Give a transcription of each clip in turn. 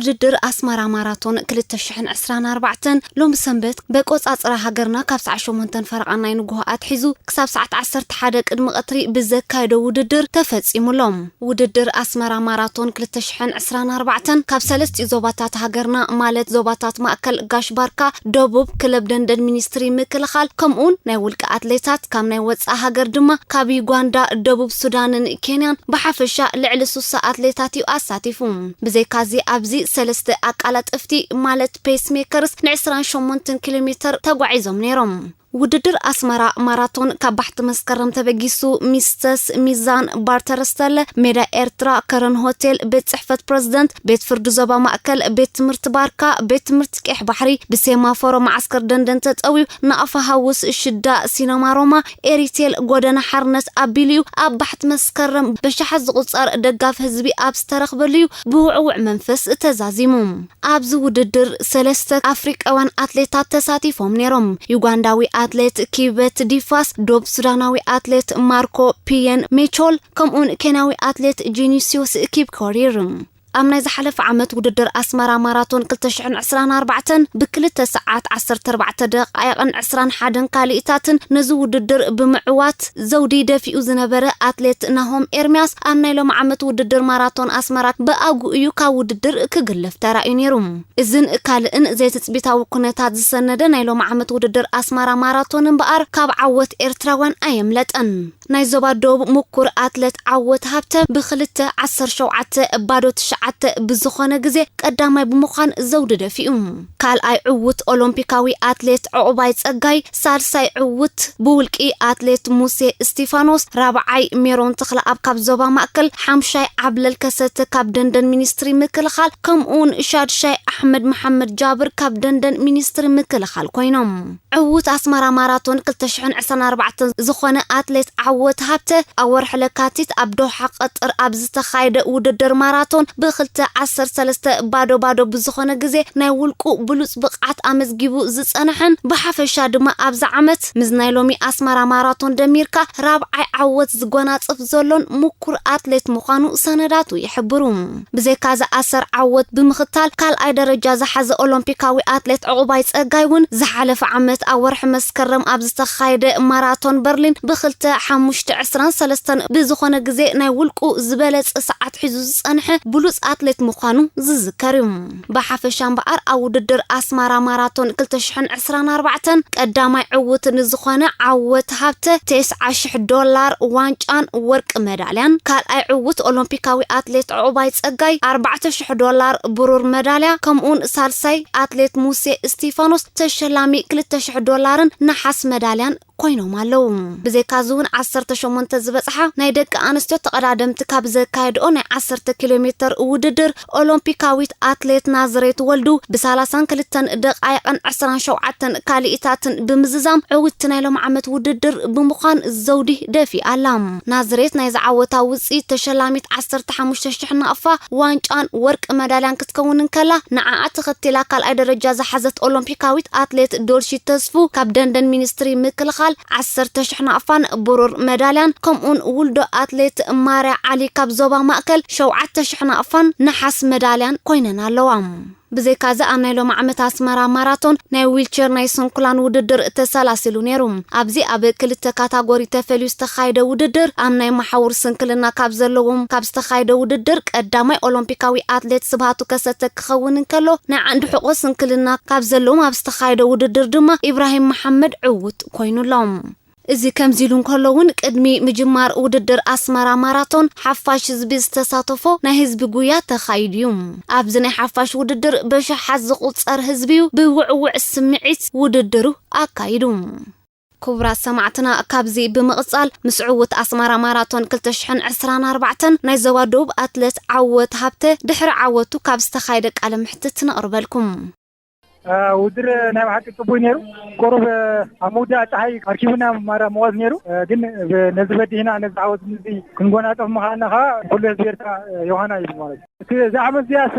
ውድድር ኣስመራ ማራቶን ክልተ ሽሕን ዕስራን ኣርባዕተን ሎሚ ሰንበት በቆጻጽራ ሃገርና ካብ ሰዓት ሸሞንተን ፈረቓ ናይ ንግሆ ኣትሒዙ ክሳብ ሰዓት ዓሰርተ ሓደ ቅድሚ ቀትሪ ብዘካየዶ ውድድር ተፈጺሙሎም። ውድድር ኣስመራ ማራቶን ክልተ ሽሕን ዕስራን ኣርባዕተን ካብ ሰለስቲኡ ዞባታት ሃገርና ማለት ዞባታት ማእከል ጋሽ ባርካ፣ ደቡብ ክለብ ደንደን ሚኒስትሪ ምክልኻል ከምኡውን ናይ ውልቂ ኣትሌታት ካብ ናይ ወጻኢ ሃገር ድማ ካብ ዩጋንዳ፣ ደቡብ ሱዳንን ኬንያን ብሓፈሻ ልዕሊ ሱሳ ኣትሌታት እዩ ኣሳቲፉ። ብዘይካዚ ኣብዚ ሰለስተ ኣቃላጥፍቲ ማለት ፔስ ሜከርስ ን ዕስራን ሸሞንተን ኪሎ ሜተር ተጓዒዞም ነይሮም። ውድድር ኣስመራ ማራቶን ካብ ባሕቲ መስከረም ተበጊሱ ሚስተስ ሚዛን ባርተር ስተለ ሜዳ ኤርትራ ከረን ሆቴል ቤት ጽሕፈት ፕረዚደንት ቤት ፍርዲ ዞባ ማእከል ቤት ትምህርቲ ባርካ ቤት ትምህርቲ ቄሕ ባሕሪ ብሴማፎሮ መዓስከር ደንደን ተጠውዩ ንኣፋ ሃውስ ሽዳ ሲነማ ሮማ ኤሪቴል ጎደና ሓርነት ኣቢሉዩ ኣብ ባሕቲ መስከረም በሽሓት ዝቑጸር ደጋፍ ህዝቢ ኣብ ዝተረኽበሉዩ ብውዕውዕ መንፈስ ተዛዚሙ። ኣብዚ ውድድር ሰለስተ ኣፍሪቃውያን ኣትሌታት ተሳቲፎም ነይሮም። ዩጋንዳዊ ኣትሌት ኪበት ዲፋስ፣ ዶብ ሱዳናዊ ኣትሌት ማርኮ ፒየን ሜቾል ከምኡውን ኬንያዊ ኣትሌት ጂኒስዮስ ኪፕኮሪር። ኣብ ናይ ዝሓለፈ ዓመት ውድድር ኣስመራ ማራቶን ክልተ ሽሕን ዕስራን ኣርባዕተን ብክልተ ሰዓት ዓሰርተ ኣርባዕተ ደቃይቕን ዕስራን ሓደን ካልኢታትን ነዚ ውድድር ብምዕዋት ዘውዲ ደፊኡ ዝነበረ ኣትሌት ናሆም ኤርምያስ ኣብ ናይ ሎሚ ዓመት ውድድር ማራቶን ኣስመራ ብኣግኡ እዩ ካብ ውድድር ክግለፍ ተራእዩ ነይሩ። እዝን ካልእን ዘይትጽቢታዊ ኩነታት ዝሰነደ ናይ ሎሚ ዓመት ውድድር ኣስመራ ማራቶን እምበኣር ካብ ዓወት ኤርትራውያን ኣየምለጠን። ናይ ዞባ ደቡብ ምኩር ኣትሌት ዓወት ሃብተ ብክልተ ዓሰርተ ሸውዓተ ባዶ ትሽዓተ ብዝኾነ ግዜ ቀዳማይ ብምዃን ዘውዲ ደፊኡ። ካልኣይ ዕውት ኦሎምፒካዊ ኣትሌት ዕቑባይ ጸጋይ፣ ሳልሳይ ዕውት ብውልቂ ኣትሌት ሙሴ እስቲፋኖስ፣ ራብዓይ ሜሮን ተኽለኣብ ካብ ዞባ ማእከል፣ ሓምሻይ ዓብለል ከሰተ ካብ ደንደን ሚኒስትሪ ምክልኻል፣ ከምኡውን ሻድሻይ ኣሕመድ መሓመድ ጃብር ካብ ደንደን ሚኒስትሪ ምክልኻል ኮይኖም። ዕዉት ኣስመራ ማራቶን ክልተ ሽሕን ዕስራን ኣርባዕተን ዝኾነ ኣትሌት ዓወት ሃብተ፣ ኣብ ወርሒ ለካቲት ኣብ ዶሓ ቀጠር ኣብ ዝተኻየደ ውድድር ማራቶን ብክልተ ዓሰርተ ሰለስተ ባዶ ባዶ ብዝኾነ ግዜ ናይ ውልቁ ብሉጽ ብቕዓት ኣመዝጊቡ ዝጸንሐን ብሓፈሻ ድማ ኣብዚ ዓመት ምስ ናይ ሎሚ ኣስመራ ማራቶን ደሚርካ ራብዓይ ዓወት ዝጎናጽፍ ዘሎን ምኩር ኣትሌት ምዃኑ ሰነዳቱ ይሕብሩ። ብዘይካ እዚ ኣሰር ዓወት ብምኽታል ካልኣይ ደረጃ ዝሓዘ ኦሎምፒካዊ ኣትሌት ዕቑባይ ጸጋይ እውን ዝሓለፈ ዓመት ኣብ ወርሒ መስከረም ኣብ ዝተኻየደ ማራቶን በርሊን ብክልተ ሓሙሽተ ዕስራን ሰለስተን ብዝኾነ ግዜ ናይ ውልቁ ዝበለጸ ሰዓት ሒዙ ዝጸንሐ ብሉጽ ኣትሌት ምዃኑ ዝዝከር እዩ። ብሓፈሻ እምበኣር ኣብ ውድድር ኣስመራ ማራቶን ክልተ ሽሕን ዕስራን ኣርባዕተን ቀዳማይ ዕውት ንዝኾነ ዓወት ሃብተ ተስዓ ሽሕ ዶላር ዋንጫን ወርቂ መዳልያን፣ ካልኣይ ዕውት ኦሎምፒካዊ ኣትሌት ዕቑባይ ጸጋይ ኣርባዕተ ሽሕ ዶላር ብሩር መዳልያ፣ ከምኡውን ሳልሳይ ኣትሌት ሙሴ እስቲፋኖስ ተሸላሚ ክልተ ሽሕ ዶላርን ነሓስ መዳልያን ኮይኖም ኣለዉ። ብዘይካዚ እውን ዓሰርተ ሸሞንተ ዝበጽሓ ናይ ደቂ ኣንስትዮ ተቐዳደምቲ ካብ ዘካየድኦ ናይ ዓሰርተ ኪሎ ሜተር ውድድር ኦሎምፒካዊት ኣትሌት ናዝሬት ወልዱ ብሰላሳን ክልተን ደቓይቕን ዕስራን ሸውዓተን ካልኢታትን ብምዝዛም ዕውቲ ናይ ሎም ዓመት ውድድር ብምዃን ዘውዲ ደፊኣ ኣላ። ናዝሬት ናይ ዝዓወታ ውጽኢት ተሸላሚት ዓሰርተ ሓሙሽተ ሽሕ ናቕፋ ዋንጫን ወርቂ መዳልያን ክትከውን እንከላ፣ ንዓኣ ተኸቲላ ካልኣይ ደረጃ ዝሓዘት ኦሎምፒካዊት ኣትሌት ዶልሺ ተስፉ ካብ ደንደን ሚኒስትሪ ምክልኻል ዓሰርተ ሽሕ ናቕፋን ብሩር መዳልያን፣ ከምኡውን ውልዶ ኣትሌት ማርያ ዓሊ ካብ ዞባ ማእከል ሸውዓተ ሽሕ ናቕፋን ነሓስ መዳልያን ኮይነን ኣለዋ። ብዘይካዚ ኣብ ናይ ሎም ዓመት ኣስመራ ማራቶን ናይ ዊልቸር ናይ ስንኩላን ውድድር ተሰላሲሉ ነይሩ። ኣብዚ ኣብ ክልተ ካታጎሪ ተፈልዩ ዝተኻየደ ውድድር ኣብ ናይ መሓውር ስንክልና ካብ ዘለዎም ካብ ዝተኻየደ ውድድር ቀዳማይ ኦሎምፒካዊ ኣትሌት ስብሃቱ ከሰተ ክኸውን እንከሎ፣ ናይ ዓንዲ ሕቖ ስንክልና ካብ ዘለዎም ኣብ ዝተኻየደ ውድድር ድማ ኢብራሂም መሓመድ ዕውት ኮይኑሎም። እዚ ከምዚ ኢሉ እንከሎ እውን ቅድሚ ምጅማር ውድድር ኣስመራ ማራቶን ሓፋሽ ህዝቢ ዝተሳተፎ ናይ ህዝቢ ጉያ ተኻይዱ እዩ። ኣብዚ ናይ ሓፋሽ ውድድር በሽሓት ዝቑጸር ህዝቢ እዩ ብውዕውዕ ስምዒት ውድድሩ ኣካይዱ። ክቡራት ሰማዕትና፣ ካብዚ ብምቕጻል ምስ ዕውት ኣስመራ ማራቶን ክልተ ሽሕን ዕስራን ኣርባዕተን ናይ ዞባ ደቡብ ኣትሌት ዓወት ሃብተ ድሕሪ ዓወቱ ካብ ዝተኻየደ ቃለ ምሕትት ነቕርበልኩም። ውድድር ናይ ብሓቂ ጽቡይ ነይሩ። ቁሩብ ኣብ ምውዳእ ጸሓይ ኣርኪቡና ማራ ምዋዝ ነይሩ፣ ግን ነዚ በዲህና ነዚ ዓወት ንዚ ክንጎናጸፍ ምኻልና ከዓ ኩሉ ህዝቢ ኤርትራ ዮሃና እዩ ማለት እዩ። እቲ እዛ ዓመት እዚኣስ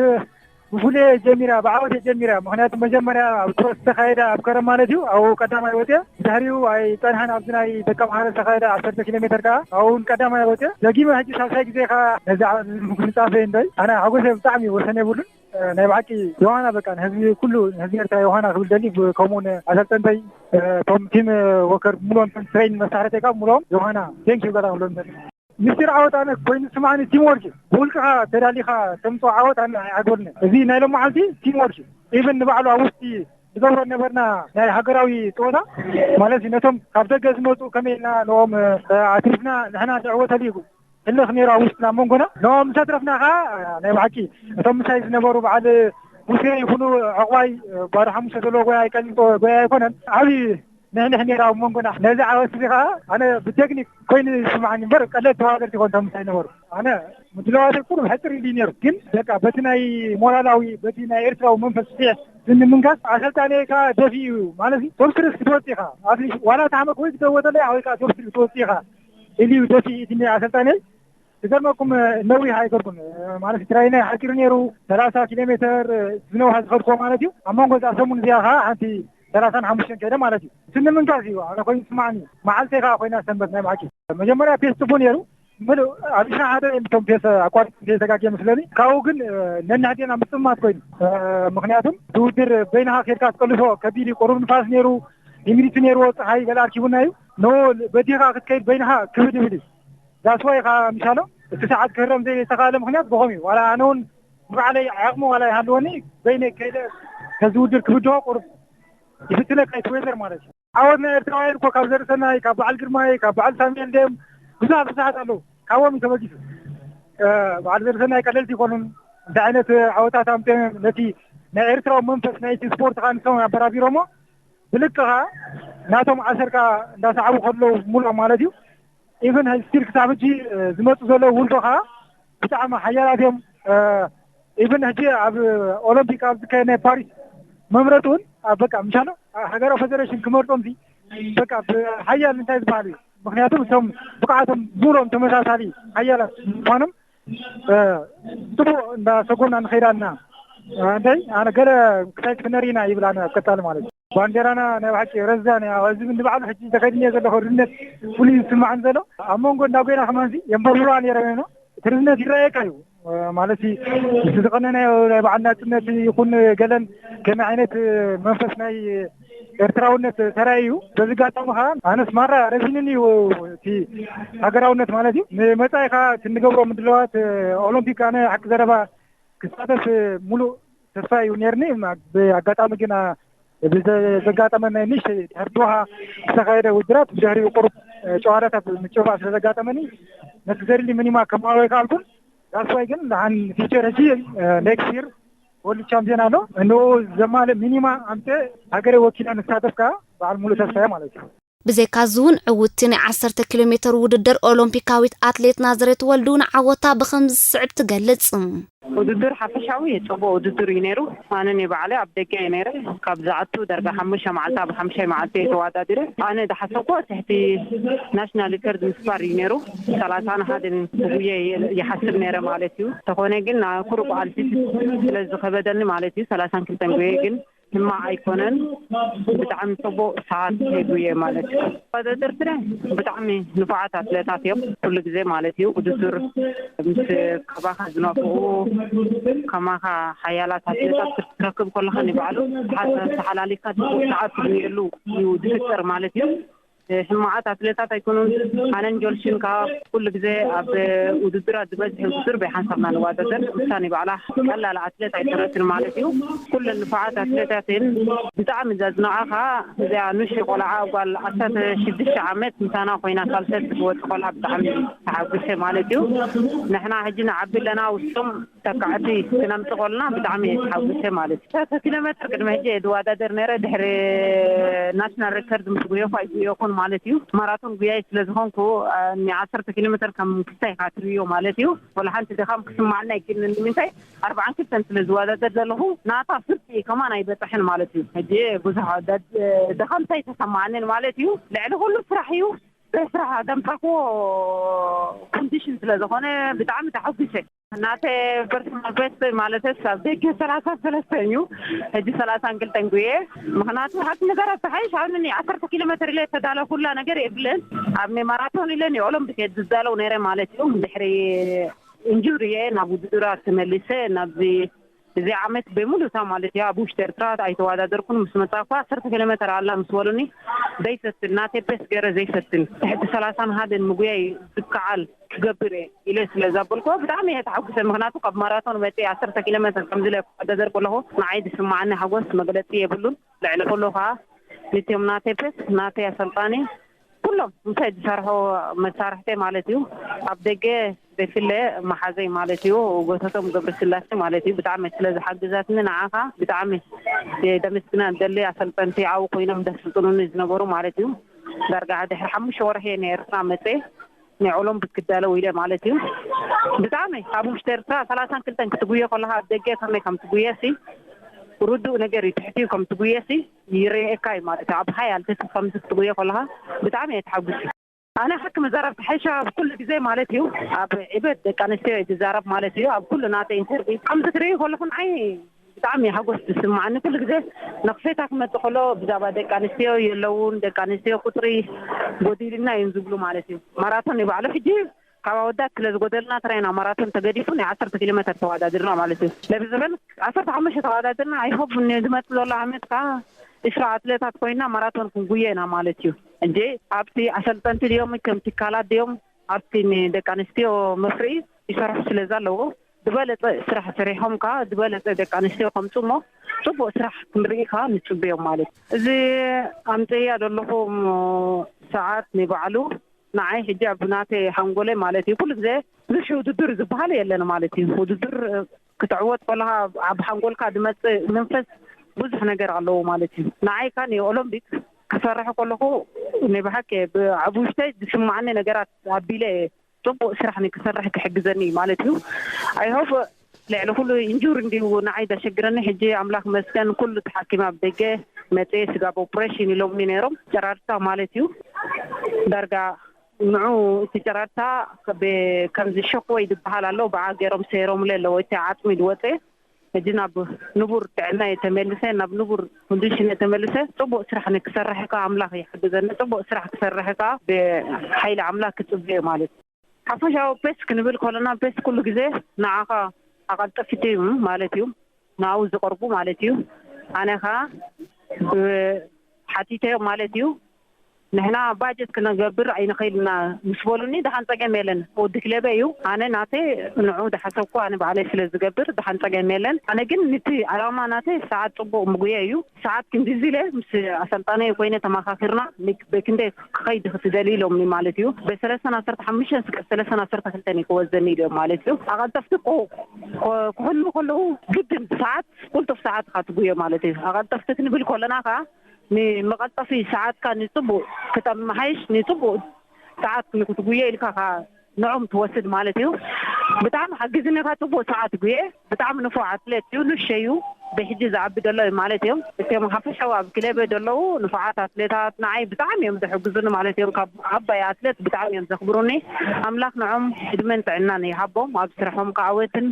ብፍሉይ ጀሚራ፣ ብዓወት እየ ጀሚራ። ምክንያቱ መጀመርያ ኣብ ትሮስ ዝተኻየደ ኣብ ከረን ማለት እዩ፣ ኣብኡ ቀዳማይ ወፅየ። ብድሕሪኡ ኣይፀንሐን፣ ኣብዚ ናይ ደቀምሓረ ዝተኻየደ ዓሰርተ ኪሎ ሜትር ከዓ ኣብኡ እውን ቀዳማይ ወፅየ። ደጊመ ሕጂ ሳልሳይ ግዜ ከዓ ነዚ ዓወት እዚ ምጉንፃፈይ እንዶይ ኣነ ሓጎሰ ብጣዕሚ ወሰን የብሉን። ናይ ብሓቂ ዮሃና በቃ ንህዝቢ ኩሉ ንህዝቢ ኤርትራ ዮሃና ክብል ደሊ። ከምኡ ኣሰልጠንተይ፣ እቶም ቲም ወከር ሙሉኦም፣ ትሬን መሳርሕተይ ካብ ሙሉኦም ዮሃና፣ ቴንክ ዩ በጣም ብሎ። ምስጢር ዓወት ኣነ ኮይኑ ስማዕኒ፣ ቲም ወርክ፣ ብውልቅኻ ተዳሊኻ ተምፅኦ ዓወት ኣነ ኣይዓግበልኒ። እዚ ናይ ሎም መዓልቲ ቲም ወርክ፣ ኢቨን ንባዕሉ ኣብ ውሽጢ ዝገብሮ ነበርና ናይ ሃገራዊ ፀወታ ማለት እዩ። ነቶም ካብ ደገ ዝመፁ ከመይ ኢልና ንኦም ኣትሪፍና ንሕና ንዕወተሉ እዩ ህልኽ ነይሩ ኣብ ውሽጥና ኣብ መንጎና። ንኦም ምስ ኣትረፍና ከዓ ናይ ብሓቂ እቶም ምሳይ ዝነበሩ በዓል ሙሴ ይኹኑ ዕቑባይ ባዶ ሓሙሽተ ዘለዎ ጎያ ኣይቀልጦ ጎያ ኣይኮነን። ዓብዪ ንሕንሕ ነይሩ ኣብ መንጎና። ነዚ ዓወት እዚ ከዓ ኣነ ብቴክኒክ ኮይኑ ይስማዓኒ እምበር ቀለል ተዋገርቲ ይኮን እቶም ምሳይ ነበሩ። ኣነ ምድላዋት ኩሉ ሕፅር ኢሉ ነይሩ፣ ግን በቃ በቲ ናይ ሞራላዊ በቲ ናይ ኤርትራዊ መንፈስ ስሒሕ ስኒ ምንካስ ኣሰልጣኒ ከዓ ደፊኡ እዩ ማለት እዩ። ቶብ ስሪ ክትወፅእ ኢኻ፣ ኣትሊስት ዋላ ታሕመ ወይ ክተወተለ ወይ ከዓ ቶብ ስሪ ክትወፅእ ኢኻ ኢሉ እዩ ደፊኡ እቲ ኣሰልጣኒ። ዝገርመኩም ነዊሕ ኣይገርኩም ማለት ትራይና ሓፂሩ ነይሩ። ሰላሳ ኪሎ ሜትር ዝነውሃ ዝኸድኮ ማለት እዩ። ኣብ መንጎ እዛ ሰሙን እዚኣ ከዓ ሓንቲ ሰላሳን ሓሙሽተን ከይደ ማለት እዩ። ስኒ ምንካስ እዩ ኣነ ኮይኑ ስማዕኒ። መዓልተይ ከዓ ኮይና ሰንበት ናይ ብሓቂ መጀመርያ ፔስ ፅቡቅ ነይሩ። ምሉእ ኣብ ዒስራን ሓደን እዮም እቶም ፔስ ኣቋሪጾም ዘይተጋግየ መስለኒ። ካብኡ ግን ነንሕድና ምጽማት ኮይኑ፣ ምክንያቱም ዝውድር በይንኻ ኬድካ ትቀልሶ ከቢድ እዩ። ቁሩብ ንፋስ ነይሩ፣ ሂሚዲቲ ነይርዎ፣ ጸሓይ ገለ ኣርኪቡና እዩ። ኖ በዲኻ ክትከይድ በይንኻ ክብድ ይብል እዩ። ዳስዋይ ኻ ምሻሎ እቲ ሰዓት ክህረም ዘይተኻእለ ምክንያት ብኸም እዩ። ዋላ ኣነ እውን ብባዕለይ ዓቕሚ ዋላ ይሃልወኒ፣ በይነይ ከይደ ከዚ ውድር ክብድሆ ቁሩብ ይፍትነካ እዩ እቲ ዌዘር ማለት እዩ። ዓወት ናይ ኤርትራውያን እኮ ካብ ዘርእሰናይ፣ ካብ በዓል ግርማይ፣ ካብ በዓል ሳሙኤል ድዮም ብዙሓት ብዙሓት ኣለዉ። ካብኦም እዩ ተበጊሱ። በዓል ዘርእሰናይ ቀለልቲ ይኮኑን እንታይ ዓይነት ዓወታት ኣምፅኦም ነቲ ናይ ኤርትራዊ መንፈስ ናይቲ ስፖርት ከዓ ንሶም ኣበራቢሮሞ ብልክኻ ናቶም ዓሰርካ እንዳሰዓቡ ከለዉ ሙሉኦም ማለት እዩ። ኢቨን ስቲል ክሳብ ሕጂ ዝመፁ ዘለዉ ውልዶ ከዓ ብጣዕሚ ሓያላት እዮም። ኢቨን ሕጂ ኣብ ኦሎምፒክ ኣብ ዝካየድ ናይ ፓሪስ መምረፂ እውን ኣብ በቃ ምሻሎ ሃገራዊ ፌደሬሽን ክመርፆም ሲ በቃ ብሓያል እንታይ ዝበሃል እዩ። ምክንያቱም እቶም ብቅዓቶም ሙሉኦም ተመሳሳሊ ሓያላት ምኳኖም ፅቡቅ እንዳሰጎና ንኸይድ ኣለና። እንታይ ኣነ ገለ ክሳይ ክትነሪና ይብል ኣነ ኣብ ቀፃሊ ማለት እዩ። ባንዴራና ናይ ብሓቂ ረዛን እያ። እዚ ንባዕሉ ሕጂ ተኸዲነ ዘለኹ ርዝነት ፍሉይ ዝስማዕን ዘሎ ኣብ መንጎ እንዳጎይና ከማንዚ የንበርብራ ነይረ ኮይኖ እቲ ርዝነት ይረኣየካ እዩ። ማለት እቲ ዝቐነናዮ ናይ በዓል ናፅነት ይኹን ገለን ከመይ ዓይነት መንፈስ ናይ ኤርትራውነት ተራእዩ በዚ ኣጋጣሚ ከዓ ኣነስ ማራ ረዚንኒ እዩ እቲ ሃገራውነት ማለት እዩ። ንመፃኢ ከዓ ክንገብሮ ምድለዋት ኦሎምፒክ ኣነ ሓቂ ዘረባ ክሳተፍ ሙሉእ ተስፋ እዩ ነርኒ። ብኣጋጣሚ ግን ብዘጋጠመ ናይ ንሽ ሕርድዋ ዝተኻየደ ውድራት ብድሕሪኡ ቁሩብ ጨዋታታት ምጭባ ስለዘጋጠመኒ ነቲ ዘድሊ ምኒማ ከማወይ ካልኩን ዳስዋይ ግን ንሓን ፊቸር ሕጂ ኔክስት ይር ወርልድ ቻምፒዮን ኣሎ። እንኡ ዘማለ ሚኒማ ኣምፀ ሃገረ ወኪላ ንሳተፍ ከዓ በዓል ሙሉ ተስፋ ማለት እዩ። ብዘይካ እዚ እውን ዕውትቲ ናይ ዓሰርተ ኪሎ ሜትር ውድድር ኦሎምፒካዊት ኣትሌት ናዝሬት ወልዱ ንዓወታ ብኸምዚ ዝስዕብ ትገልጽ። ውድድር ሓፈሻዊ ጽቡቅ ውድድር እዩ ነይሩ። ኣነ ናይ ባዕለይ ኣብ ደገ እየ ነይረ። ካብ ዝኣቱ ዳርጋ ሓሙሽተ መዓልቲ ኣብ ሓሙሽተ መዓልቲ እየ ተዋዳዲረ። ኣነ ዝሓሰብኩ ትሕቲ ናሽናል ሪከርድ ምስባር እዩ ነይሩ። ሰላሳን ሓደን ጉየ ይሓስብ ነይረ ማለት እዩ። ተኾነ ግን ኩሩብ ኣልቲቱድ ስለ ዝኸበደኒ ማለት እዩ ሰላሳን ክልተን ጉየ ግን ሕማቕ ኣይኮነን። ብጣዕሚ ጽቡቕ ሰዓት ሄዱ እየ ማለት እዩ። ተወዳደርትና ብጣዕሚ ንፉዓት ኣትሌታት እዮም ኩሉ ግዜ ማለት እዩ። ውድድር ምስ ካባኻ ዝነፍቑ ከማኻ ሓያላት ኣትሌታት ክትረክብ ከለኻ ንባዕሉ ተሓላሊካ ጽቡቕ ሰዓት ትብየሉ እዩ ዝፍጠር ማለት እዩ። ሕማዓት ኣትሌታት ኣይኮኑን። ኣነን ጆልሽን ከዓ ኩሉ ግዜ ኣብ ውድድራት ዝበዝሕ ውድድር ብሓንሳብና ንዋዳደር። እሳ ንባዕላ ቀላል ኣትሌት ኣይኮነትን ማለት እዩ። ኩለን ንፉዓት ኣትሌታት እየን። ብጣዕሚ ዘዝናኣኻ እዚኣ ንእሽተይ ቆልዓ ጓል ዓሰርተ ሽዱሽተ ዓመት ምሳና ኮይና ሳልሰት ዝወፅ ቆልዓ ብጣዕሚ ተሓጒሰ ማለት እዩ። ንሕና ሕጂ ንዓቢ ኣለና ውስጦም ተካዕቲ ክነምፅእ ከለና ብጣዕሚ እየ ተሓጒሰ ማለት እዩ። ሰለስተ ኪሎ ሜትር ቅድሚ ሕጂ እየ ዝወዳደር ነይረ። ድሕሪ ናሽናል ሪከርድ ምስ ጉየኹ ኣይጉየኹን ማለት እዩ። ማራቶን ጉያይ ስለ ዝኾንኩ ኒ ዓሰርተ ኪሎ ሜትር ከም ክስታይ ኢኻ ትርእዮ ማለት እዩ። ወላ ሓንቲ ድኻም ክስማዓኒ ኣይክእልን። ንምንታይ ኣርባዓን ክልተን ስለ ዝወዳደር ዘለኹ ናታ ፍርቂ ከማን ኣይበፅሕን ማለት እዩ። ሕጂ ብዙሕ ድኻም እንታይ ተሰማዓንን ማለት እዩ። ልዕሊ ኩሉ ስራሕ እዩ። ብስራሕ ዘምፃእኩዎ ኮንዲሽን ስለ ዝኾነ ብጣዕሚ ተሓጒሰ። ናተ ፐርሰናል ቤስት ማለተስ ኣብ ደገ ሰላሳ ሰለስተ እዩ። ሕጂ ሰላሳን ክልተን ጉየ። ምኽንያቱ ሓንቲ ነገር ኣተሓይሽ ኣብ ኒ ዓሰርተ ኪሎ ሜትር ኢለ ተዳለኩላ ነገር የብለን። ኣብ ኒ ማራቶን ኢለ ኒ ኦሎምፒክ እየ ዝዳለው ነይረ ማለት እዩ። ድሕሪ ኢንጁሪ እየ ናብ ውድድራት ተመሊሰ ናብዚ እዚ ዓመት ብምሉእታ ማለት እዩ ኣብ ውሽጢ ኤርትራ ኣይተወዳደርኩን። ምስ መጻእኳ ዓሰርተ ኪሎ ሜተር ኣላ ምስ በሉኒ ዘይፈትን፣ ናተይ ፔስ ገይረ ዘይፈትን፣ ትሕቲ ሰላሳን ሃደን ምጉያይ ዝከዓል ክገብር እየ ኢለ ስለ ዘበልኩ ብጣዕሚ እየ ተሓጉሰ። ምኽንያቱ ካብ ማራቶን መጽእ ዓሰርተ ኪሎ ሜተር ከምዚ ኢለ ክወዳደር ከለኹ ንዓይ ዝስምዓኒ ሓጎስ መግለጺ የብሉን። ልዕሊ ኩሉ ከኣ ነቲኦም ናተይ ፔስ፣ ናተይ ኣሰልጣኒ፣ ኩሎም እንታይ ዝሰርሑ መሳርሕተይ ማለት እዩ። ኣብ ደገ ብፍለ መሓዘይ ማለት እዩ፣ ጎተቶም ገብረስላሴ ማለት እዩ። ብጣዕሚ ስለ ዝሓግዛትኒ ንዓኻ ብጣዕሚ ደመስግና ደሊ። ኣሰልጠንቲ ኣብኡ ኮይኖም ደስልጥኑኒ ዝነበሩ ማለት እዩ። ዳርጋ ድሕሪ ሓሙሽተ ወርሒ እየ ንኤርትራ መፀ ናይ ኦሎምፒክ ክዳለው ኢለ ማለት እዩ። ብጣዕሚ ኣብ ውሽጢ ኤርትራ ሰላሳን ክልተን ክትጉየ ከለካ ኣብ ደገ ከመይ ከም ትጉየ ሲ ርዱእ ነገር እዩ። ትሕቲ ከም ትጉየ ሲ ይርኤካ እዩ ማለት እዩ። ኣብ ሓያል ትሕቲ ከም ክትጉየ ከለካ ብጣዕሚ እየ ተሓጉስ። ኣነ ሓቂ መዛረብ ተሓይሻ ኣብ ኩሉ ግዜ ማለት እዩ። ኣብ ዕበት ደቂ ኣንስትዮ እየ ዝዛረብ ማለት እዩ። ኣብ ኩሉ ናተይ ኢንተርቪው ከም ዝትርእዩ ከለኹ ንዓይ ብጣዕሚ ሓጎስ ዝስምዓኒ ኩሉ ግዜ። ነኽሴታ ክመጽእ ከሎ ብዛዕባ ደቂ ኣንስትዮ የለውን፣ ደቂ ኣንስትዮ ቁጽሪ ጎዲልና እዮም ዝብሉ ማለት እዩ። ማራቶን ንባዕሉ ሕጂ ካብ ኣወዳት ስለ ዝጎደልና ትራይና ማራቶን ተገዲፉ ናይ ዓሰርተ ኪሎ ሜተር ተወዳድርና ማለት እዩ። ለብዝበል ዓሰርተ ሓሙሽተ ተወዳድርና። ኣይሆብ ዝመጽእ ዘሎ ዓመት ከዓ ዕስራ ኣትሌታት ኮይና ማራቶን ክንጉየ ኢና ማለት እዩ። እንጂ ኣብቲ ኣሰልጠንቲ ድዮም ከም ትካላት ድዮም ኣብቲ ንደቂ ኣንስትዮ መፍርሒ ይሰርሑ ስለ ዘለዎ ዝበለጸ ስራሕ ሰሪሖም ከዓ ዝበለጸ ደቂ ኣንስትዮ ከምፁ እሞ ጽቡቅ ስራሕ ክንርኢ ከዓ ንጽበዮም ማለት እዩ። እዚ ኣምፅያ ዘለኹም ሰዓት ንባዕሉ ንዓይ ሕጂ ኣብ ናተይ ሓንጎለይ ማለት እዩ። ኩሉ ግዜ ብዙሕ ውድድር ዝበሃል የለን ማለት እዩ። ውድድር ክትዕወት ከለካ ኣብ ሓንጎልካ ዝመፅእ መንፈስ ብዙሕ ነገር ኣለዎ ማለት እዩ። ንዓይ ካ ንኦሎምፒክ ክሰርሕ ከለኹ ናይ ብሓቂ ኣብ ውሽጠይ ዝስማዓኒ ነገራት ኣቢለ እየ ጽቡቅ ስራሕ ንክሰርሕ ክሕግዘኒ እዩ ማለት እዩ። ኣይሆፕ ልዕሊ ኩሉ ኢንጁር እንዲሁ ንዓይ ዘሸግረኒ ሕጂ ኣምላኽ መስገን ኩሉ ተሓኪመ ኣብ ደገ መፅየ ስጋብ ኦፕሬሽን ኢሎምኒ ነይሮም ጨራርታ ማለት እዩ። ዳርጋ ንዑ እቲ ጨራርታ ብ- ከምዚ ሾክወይ ዝበሃል ኣሎ ብዓ ገይሮም ሰይሮምለ ኣለዎ እቲ ዓፅሚ ዝወፀ ሕጂ ናብ ንቡር ጥዕና እየ ተመልሰ ናብ ንቡር ኮንዲሽን እየ ተመልሰ። ፅቡቅ ስራሕ ንክሰርሕ ከዓ ኣምላኽ ይሕግዘኒ። ፅቡቅ ስራሕ ክሰርሕ ከዓ ብሓይሊ ኣምላኽ ክፅበየ ማለት እዩ። ሓፈሻዊ ፔስ ክንብል ከለና ፔስ ኩሉ ግዜ ንዓኻ ኣቐልጠፊት እዩ ማለት እዩ፣ ንኣው ዝቐርቡ ማለት እዩ። ኣነ ኸዓ ሓቲተዮም ማለት እዩ። ንሕና ባጀት ክነገብር ኣይንኽእል ኢና ምስ በሉኒ ደሓን ጸገም የለን። ወዲ ክለበ እዩ። ኣነ ናተ ንዑ ዝሓሰብኩ ኣነ ባዕለይ ስለ ዝገብር ደሓን ጸገም የለን። ኣነ ግን ንቲ ዓላማ ናተ ሰዓት ጽቡቕ ምጉየ እዩ። ሰዓት ክንድዚ ኢለ ምስ ኣሰልጣነ ኮይነ ተመኻኺርና በክንደይ ክኸይድ ክትደሊ ኢሎምኒ ማለት እዩ። ብሰለስተን ዓሰርተ ሓሙሽተን ስጋብ ሰለስተን ዓሰርተ ክልተን እዩ ክወዘኒ ኢሎም ማለት እዩ። ኣቐልጠፍቲ ክሕሉ ከለዉ ግድን ሰዓት ቁልጡፍ ሰዓት ኢኻ ትጉዮ ማለት እዩ። ኣቐልጠፍቲ ክንብል ከለና ከዓ ንመቐልጠፊ ሰዓትካ ንፅቡቅ ክተመሓይሽ ንፅቡቅ ሰዓት ንክትጉዮ ኢልካ ከዓ ንዖም ትወስድ ማለት እዩ። ብጣዕሚ ሓጊዝኒ ካ ፅቡቅ ሰዓት ጉየ ብጣዕሚ ንፉዕ ኣትሌት እዩ። ንሸዩ ብሕጂ ዝዓቢ ዘሎ እዩ ማለት እዮም። እቶም ሓፈሻዊ ኣብ ክለበ ዘለዉ ንፉዓት ኣትሌታት ንዓይ ብጣዕሚ እዮም ዘሕግዙኒ ማለት እዮም። ካብ ዓባይ ኣትሌት ብጣዕሚ እዮም ዘኽብሩኒ። ኣምላኽ ንዖም ዕድመን ጥዕናን ይሃቦም ኣብ ስርሖም ከዓወትን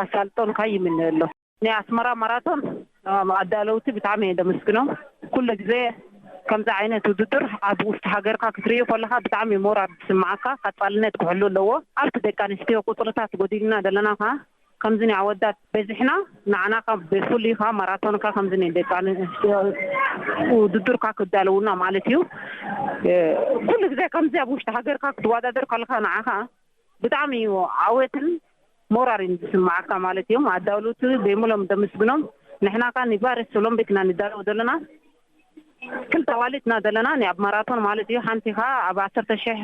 ኣሳልጦን ካ ይምነየሎ። ናይ ኣስመራ ማራቶን ኣዳለውቲ ብጣዕሚ እየ ደመስግኖም። ኩሉ ግዜ ከምዚ ዓይነት ውድድር ኣብ ውሽጢ ሃገርካ ክትርእዩ ከለካ ብጣዕሚ ሞራል ዝስምዓካ ቀፃልነት ክሕሉ ኣለዎ። ኣብቲ ደቂ ኣንስትዮ ቁፅርታት ጎዲልና ዘለና ከዓ ከምዚ ናይ ኣወዳት በዚሕና ንዓና ብፍሉይ ከዓ ማራቶንካ ከምዚ ናይ ደቂ ኣንስትዮ ውድድርካ ክዳለውና ማለት እዩ። ኩሉ ግዜ ከምዚ ኣብ ውሽጢ ሃገርካ ክትወዳደር ከለካ ንዓካ ብጣዕሚ እዩ ዓወትን ሞራልን ዝስምዓካ ማለት እዮም። ኣዳውሉቲ ደይሙሎም ደምስግኖም ንሕና ካ ንባሪስ ኦሎምፒክ ኢና ንዳለው ዘለና። ክልተ ዋሊትና ዘለና ናይ ኣብ ማራቶን ማለት እዩ። ሓንቲ ካ ኣብ ዓሰርተ ሺሕ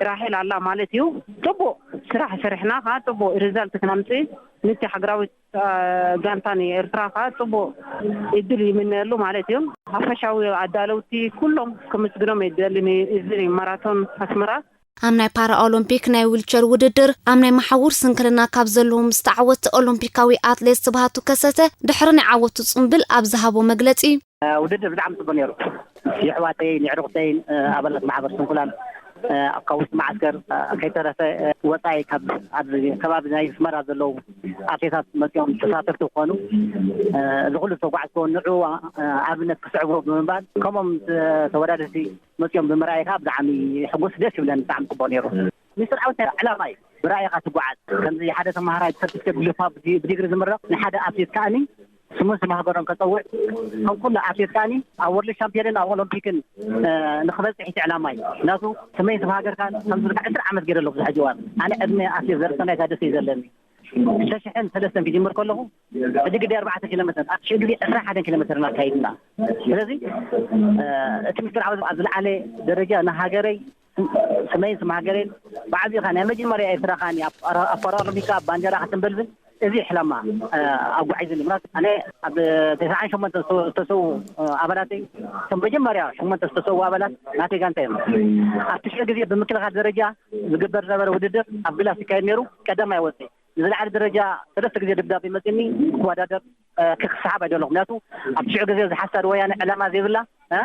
ራሄል ኣላ ማለት እዩ። ጽቡቅ ስራሕ ስርሕና ካ ጽቡቅ ሪዛልት ክነምጽእ ንቲ ሃገራዊት ጋንታ ንኤርትራ ካ ጽቡቅ እድል ይምነየሉ ማለት እዩ። ሓፈሻዊ ኣዳለውቲ ኩሎም ክምስግኖም ይደሊ። እዚ ማራቶን ኣስመራ ኣብ ናይ ፓራኦሎምፒክ ናይ ዊልቸር ውድድር ኣብ ናይ መሓውር ስንክልና ካብ ዘለዎም ዝተዓወተ ኦሎምፒካዊ ኣትሌት ስብሃቱ ከሰተ ድሕሪ ናይ ዓወቱ ጽምብል ኣብ ዝሃቦ መግለጺ፣ ውድድር ብጣዕሚ ጽቡቅ ነይሩ። የሕዋተይን የዕሩኽተይን ኣባላት ማሕበር ስንኩላን ካብ ውሽጢ መዓስከር ከይተረፈ ወፃኢ ካብ ኣብዚ ከባቢ ናይ ኣስመራ ዘለዉ ኣትሌታት መፂኦም ተሳተፍቲ ክኾኑ እዚ ኩሉ ዝተጓዕዝዎ ንዑ ኣብነት ክስዕቦ ብምባል ከምኦም ተወዳደርቲ መፂኦም ብምርኣይ ከዓ ብጣዕሚ ሕጉስ ደስ ይብለኒ ብጣዕሚ ፅቡቅ ነይሩ። ሚስጥር ዓወት ዕላማ እዩ። ብራእይኻ ትጓዓዝ። ከምዚ ሓደ ተማሃራይ ብሰርቲፊኬት ብልፋ ብዲ- ብዲግሪ ዝምረቕ ንሓደ ኣትሌት ከኣኒ ስሙን ስም ሃገሮም ከጸውዕ ከም ኩሉ ኣትሌት ከኣኒ ኣብ ወርልድ ሻምፒዮንን ኣብ ኦሎምፒክን እ፣ ንክበጽሕ እቲ ዕላማ እዩ። ምክንያቱ ስመይ ስም ሃገርካ ከምዚ ኢልካ ዕስራ ዓመት ገይረ ኣለኹ ዝሕጂ እዋን። ኣነ ዕድመ ኣትሌት ዘርሰናይ ታደሰ እዩ ዘለኒ። ሽዱሽተ ሽሕን ሰለስተን ክጅምር ከለኹ ሕጂ ግዲ ኣርባዕተ ኪሎ ሜትር ኣብ ሽዑ ግዜ ዕስራ ሓደን ኪሎ ሜትር እናካይድና። ስለዚ እ፣ እቲ ምስጢር ኣብ ኣብ ዝለዓለ ደረጃ ንሃገረይ ስመይን ስም ሃገረይን ብዓቢኻ ናይ መጀመርያ ኤርትራ ከኣኒ ኣብ ፓራ- ኣብ ፓራኦሎምፒካ ባንዴራ ከተንበልብል እዚ ሕላማ ኣጓዒዝኒ። ምክንያቱ ኣነ ኣብ ተስዓን ሸሞንተ ዝተሰዉ ኣባላተይ እቶም መጀመርያ ሸሞንተ ዝተሰዉ ኣባላት ናተይ ጋንታ እዮም። ኣብ ትሽዑ ግዜ ብምክልኻል ደረጃ ዝግበር ዝነበረ ውድድር ኣብ ግላስ ይካየድ ነይሩ። ቀዳማይ ወፅእ ንዝለዓለ ደረጃ ሰለስተ ግዜ ደብዳቤ መፅኒ ክወዳደር ክስሓብ ኣይደለኹ። ምክንያቱ ኣብ ትሽዑ ግዜ ዝሓሳድ ወያነ ዕላማ ዘይብላ እ፣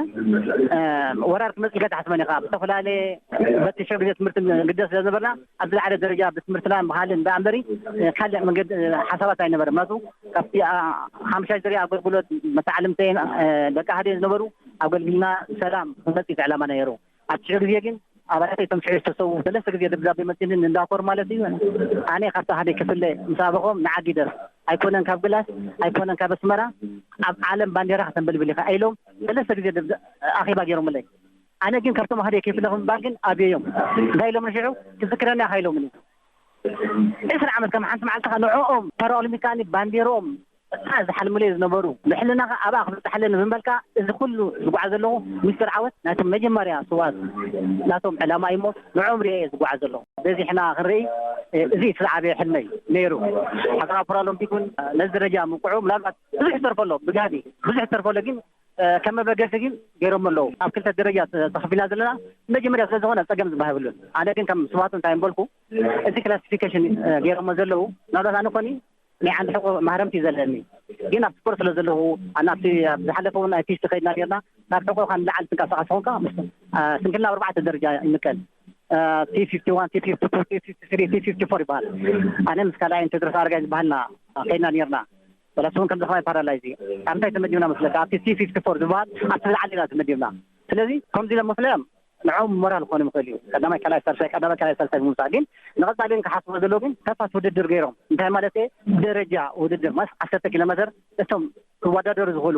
እ፣ ወራር ክመጽእ ኢልካ ትሓስበን ኢኻ። ብዝተፈላለየ በቲ ሽዑ ግዜ ትምህርቲ ግደስ ስለ ዝነበርና ኣብ ዝለዓለ ደረጃ ብትምህርትና ብካልን ብኣንበሪ እ፣ ካልእ መንገዲ እ፣ ሓሳባት ኣይነበረ። ምክንያቱ ካብቲ ኣ፣ ሓሙሻይ ዝርያ ኣገልግሎት መተዓልምተይን እ፣ ደቂ ኣህደይ ዝነበሩ ኣገልግልና ሰላም ክመጽእ እቲ ዕላማ ነይሩ። ኣብ ሽዑ ግዜ ግን ኣባላት እቶም ሽዑ ዝተሰዉ ሰለስተ ግዜ ደብዳቤ መጽእንን እንዳኮር ማለት እዩ። ኣነ ካብቲ ሓደ ክፍለ ምስ ኣበኾም ንዓጊደር ኣይኮነን ካብ ግላስ ኣይኮነን ካብ ኣስመራ ኣብ ዓለም ባንዴራ ከተንበልብል ኢኻ ኢሎም ሰለስተ ግዜ ደብዳ- ኣኼባ ገይሮምለይ። ኣነ ግን ካብቶም ሓደ ክፍለ ምባል ግን ኣብዮም እንታይ ኢሎም ንሽዑ ክዝክረኒ ኢኻ ኢሎምኒ። ዕስራ ዓመት ከም ሓንቲ መዓልቲ ኸ ንዕኦም ፓራኦሎምፒካኒ ባንዴርኦም እታ ዝሓልምለይ ዝነበሩ ንሕልናኻ ኣብኣ ክብጽሓለኒ ብምበልካ እዚ ኩሉ ዝጓዓዝ ዘለኹ ሚስጥር ዓወት ናይቶም መጀመርያ ስዋት ናቶም ዕላማ እዩ እሞ ንዕኦም ርእየ እየ ዝጓዓዝ ዘለኹ። በዚሕና ክንርኢ እዚ እቲ ዝዓበየ ሕልመይ ነይሩ። ሃገራዊ ፓራኦሎምፒክ እውን ነዚ ደረጃ ምብቅዑ ምናልባት ብዙሕ ዝተርፈ ኣሎ ብጋህዲ ብዙሕ ዝተርፈ ኣሎ ግን ከም መበገሲ ግን ገይሮም ኣለዉ። ኣብ ክልተ ደረጃ ተኸፊልና ዘለና መጀመርያ ስለ ዝኾነ ጸገም ዝበሃል የብሉን። ኣነ ግን ከም ስዋቱ እንታይ ምበልኩ እቲ ክላሲፊኬሽን ገይሮሞ ዘለዉ ናብራት ኣነ ኮኒ ናይ ዓንዲ ሕቆ ማህረምቲ ዘለኒ ግን ኣብ ስፖርት ስለ ዘለኹ ኣናብቲ ኣብ ዝሓለፈ እውን ናይ ፒስ ከይድና ነርና ናብ ሕቆ ካብ ንላዓል ትንቀሳቀስ ኾንካ ስንክልና ኣብ ኣርባዕተ ደረጃ ይምቀል ቲ ፊፍቲ ዋን ቲ ፊፍቲ ቱ ቲ ፊፍቲ ስሪ ቲ ፊፍቲ ፎር ይበሃል። ኣነ ምስ ካልኣይን ቴድሮስ ኣረጋይ ዝበሃልና ከይድና ነርና። ወላስ እውን ከምዚ ከማይ ፓራላይዝ እዩ። ኣብ እንታይ ተመዲብና መስለካ ኣብቲ ቲ ፊፍቲ ፎር ዝበሃል ኣብቲ ዝለዓለ ኢና ተመዲብና። ስለዚ ከምዚ ኢሎም መፍለዮም ንዕኦም ሞራል ክኾኑ ይኽእል እዩ። ቀዳማይ ካልኣይ ሳልሳይ ቀዳማይ ካልኣይ ሳልሳይ ብምምፃእ ግን ንቐፃሊ ግን ክሓስቦ ዘለዎ ግን ከፋት ውድድር ገይሮም እንታይ ማለት እየ ደረጃ ውድድር ማለት ዓሰርተ ኪሎ ሜትር እቶም ክወዳደሩ ዝኽእሉ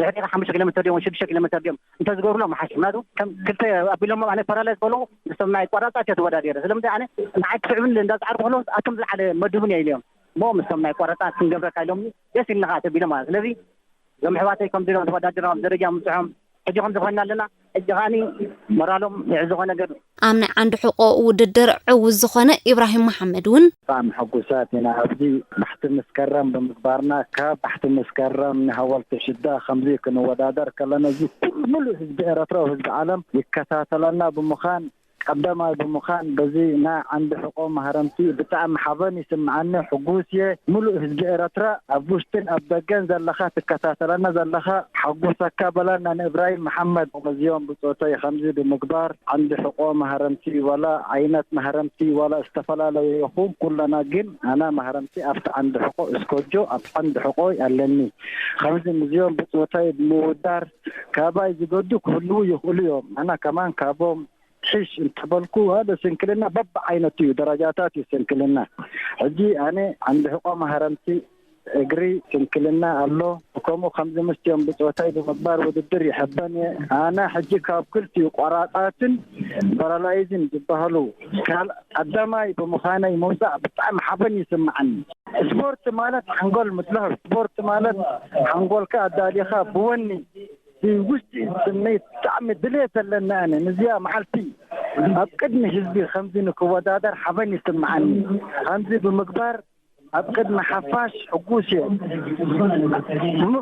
ድሕሪኻ ሓሙሽተ ኪሎ ሜትር ድዮም ወይ ሽዱሽተ ኪሎ ሜትር ድዮም እንተዝገብሩሎም ምሓሽ ምክንያቱ ከም ክልተ ኣቢሎሞ ኣነ ፓራላይዝ ከለኹ ምስቶም ናይ ቆራፃት እየ ተወዳዲረ ስለምንታይ ኣነ ንዓይ ክስዕቡኒ እንዳፃዕርኩ ከለኹ ኣቶም ዝለዓለ መድቡኒ እየ ኢለዮም እሞ ምስቶም ናይ ቆረፃ ክንገብረካ ኢሎም ደስ ኢልንኻ ተቢሎም ማለት ስለዚ እዞም ኣሕዋተይ ከምዚ ኢሎም ተወዳዲሮም ኣብ ደረጃ ምብፅሖም ሕጂ ከምዚ ኮይና ኣለና ሕጂ ከዓኒ ሞራሎም ይዕዝኾ ነገር ኣብ ናይ ዓንዲ ሕቆ ውድድር ዕዉት ዝኾነ ኢብራሂም መሓመድ እውን ብጣዕሚ ሕጉሳት ኢና ኣብዚ ባሕቲ መስከረም ብምግባርና ካብ ባሕቲ መስከረም ንሃወልቲ ሽዳ ከምዚ ክንወዳደር ከለና እዚ ኩሉ ሙሉእ ህዝቢ ኤረትራ ህዝቢ ዓለም ይከታተለና ብምዃን ቀዳማይ ብምዃን በዚ ናይ ዓንዲ ሕቆ ማህረምቲ ብጣዕሚ ሓበን ይስምዓኒ፣ ሕጉስ እየ። ሙሉእ ህዝቢ ኤረትራ ኣብ ውሽጥን ኣብ ደገን ዘለኻ ትከታተለና ዘለኻ ሓጎሰካ በለና ንእብራሂም መሓመድ። በዚኦም ብጾተይ ከምዚ ብምግባር ዓንዲ ሕቆ ማህረምቲ ዋላ ዓይነት ማህረምቲ ዋላ ዝተፈላለየ ይኹን ኩለና ግን ኣና ማህረምቲ ኣብቲ ዓንዲ ሕቆ እስኮጆ ኣብቲ ዓንዲ ሕቆይ ኣለኒ። ከምዚ ምስዚኦም ብጾተይ ብምውዳር ካባይ ዝገዱ ክህልዉ ይኽእሉ እዮም። ኣና ከማን ካቦም ሕሽ እንተበልኩ ሓደ ስንክልና በብዓይነቱ እዩ፣ ደረጃታት እዩ ስንክልና። ሕጂ ኣነ ዓንዲ ሕቆ ማህረምቲ እግሪ ስንክልና ኣሎ። ከምኡ ከምዚ ምስትዮም ብጾታይ ብምግባር ውድድር ይሕበን እየ። ኣነ ሕጂ ካብ ክልቲኡ ቆራጻትን ፓራላይዝን ዝበሃሉ ካል ቀዳማይ ብምዃነይ ምውጻእ ብጣዕሚ ሓበን ይስምዓኒ። ስፖርት ማለት ሓንጎል ምድላው፣ ስፖርት ማለት ሓንጎልካ ኣዳሊኻ ብወኒ ብውሽጢ ስምዒት ብጣዕሚ ድልየት ኣለኒ ኣነ ንዚኣ መዓልቲ ኣብ ቅድሚ ህዝቢ ከምዚ ንክወዳደር ሓበን ይስምዓኒ። ከምዚ ብምግባር ኣብ ቅድሚ ሓፋሽ ሕጉስ እየ።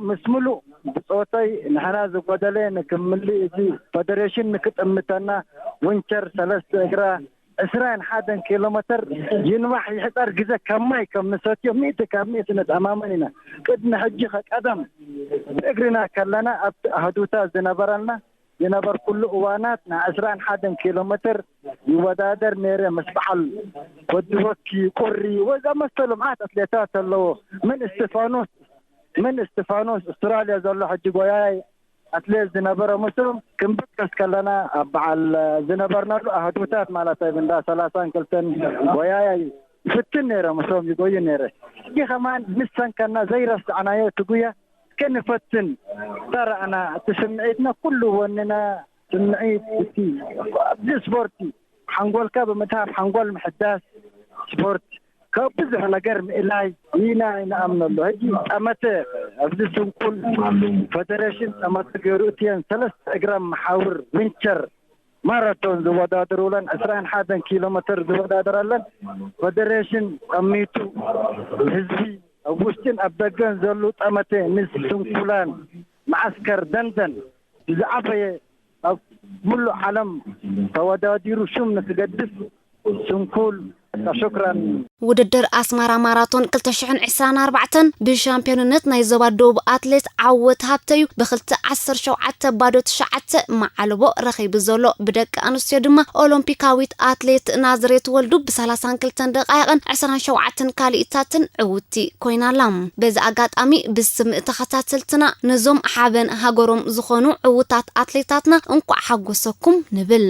ምስ ምሉእ ብጾተይ ንሕና ዝጎደለ ንክምልእ እዚ ፈደሬሽን ንክጥምተና ዊንቸር ሰለስተ እግራ ዕስራን ሓደን ኪሎ መተር ይንዋሕ ይሕጸር ግዘ ከም ማይ ከም ንሰትዮ ሚእቲ ካብ ሚእቲ ንተኣማመን ኢና። ቅድሚ ሕጂ ከቀደም ብእግርና ከለና ኣብቲ ኣህዱታ ዝነበረና ዝነበርኩሉ እዋናት ንዕስራን ሓደን ኪሎ መተር ይወዳደር ነይረ ምስ በዓል ወዲ ወኪ ቁሪ ወይ ዝኣመሰሉ መዓት ኣትሌታት ኣለዎ። ምን እስጢፋኖስ ምን እስጢፋኖስ ኣውስትራልያ ዘሎ ሕጂ ጎያያይ ኣትሌት ዝነበረ ምስኦም ክንብቀስ ከለና ኣብ በዓል ዝነበርናሉ ኣህዱታት ማለት ኣብ እንዳ ሰላሳን ክልተን ጎያያይ ፍትን ነይረ፣ ምስኦም ይጎዩ ነይረ። ሕጂ ከማን ምስ ሰንከና ዘይረሳዕናዮ እቲ ጉያ ክንፈትን ተረኣና። እቲ ስምዒትና ኩሉ ወንና ስምዒት እቲ ኣብዚ ስፖርቲ ሓንጎልካ ብምትሃብ ሓንጎል ምሕዳስ ስፖርት ካብ ብዙሕ ነገር ምእላይ ኢና ንኣምነሉ። ሕጂ ጠመተ ኣብዚ ስንኩል ፈደሬሽን ጠመተ ገይሩ እትየን ሰለስተ እግራ መሓውር ዊንቸር ማራቶን ዝወዳደሩለን ዕስራን ሓደን ኪሎ ሜትር ዝወዳደራለን ፈደሬሽን ጠሚቱ ህዝቢ ኣብ ውሽጥን ኣብ ደገን ዘሉ ጠመተ ምስ ስንኩላን መዓስከር ደንደን ብዝዓበየ ኣብ ሙሉእ ዓለም ተወዳዲሩ ሽም ንክገድፍ ስንኩል ሹክራን። ውድድር ኣስማራ ማራቶን ክልተ ሽሕን ዕስራን ኣርባዕተን ብሻምፒዮንነት ናይ ዞባ ደቡብ ኣትሌት ዓወት ሃብተዩ ብክልተ ዓሰርተ ሸውዓተ ባዶ ትሽዓተ መዓልቦ ረኺቡ ዘሎ። ብደቂ ኣንስትዮ ድማ ኦሎምፒካዊት ኣትሌት ናዝሬት ወልዱ ብሰላሳን ክልተን ደቃይቕን ዕስራን ሸውዓተን ካልኢታትን ዕውቲ ኮይናላ። በዚ ኣጋጣሚ ብስም ተኸታተልትና ነዞም ሓበን ሃገሮም ዝኾኑ ዕውታት ኣትሌታትና እንኳዕ ሓጎሰኩም ንብል።